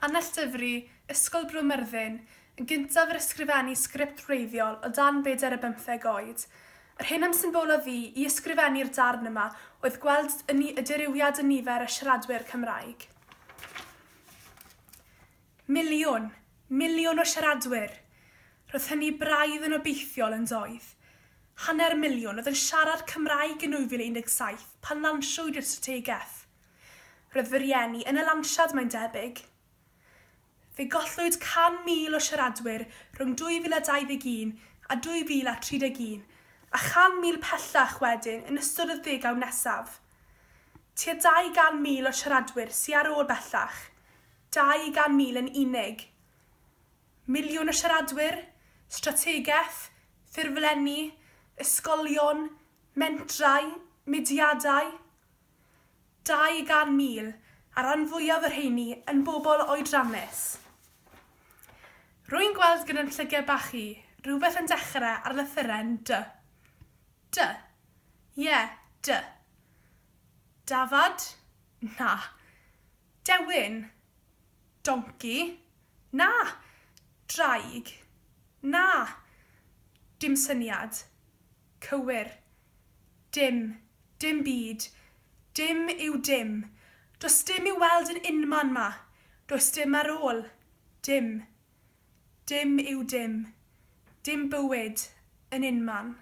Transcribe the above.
Annell Dyfri, Ysgol Bro Myrddin, yn gyntaf yr ysgrifennu sgript wreiddiol o dan bedair ar bymtheg oed. Yr hyn am symbolodd fi i ysgrifennu'r darn yma oedd gweld y y dirywiad yn nifer y siaradwyr Cymraeg. Miliwn, miliwn o siaradwyr. Roedd hynny braidd yn obeithiol yn doedd. Hanner miliwn oedd yn siarad Cymraeg yn 2017 pan lansiwyd y strategaeth. Roedd fy rieni yn y lansiad mae'n debyg. Fe gollwyd 100,000 o siaradwyr rhwng 2021 a 2031, a 100,000 pellach wedyn yn ystod y ddegawd nesaf. Tua 200,000 o siaradwyr sy ar ôl bellach. 200,000 yn unig. Miliwn o siaradwyr, strategaeth, ffurflenni, ysgolion, mentrau, mudiadau. 200,000, a rhan fwyaf y rheini yn bobl oedrannus. Rwy'n gweld gyda'n llygau bach i, rhywbeth yn dechrau ar lythyren D. D. Ie, D. Dafad? Na. Dewin? Donkey? Na! Draig? Na! Dim syniad. Cywir. Dim. Dim byd. Dim yw dim. Does dim i'w weld yn unman 'ma. Does dim ar ôl. Dim. Dim yw dim. Dim bywyd. Yn unman.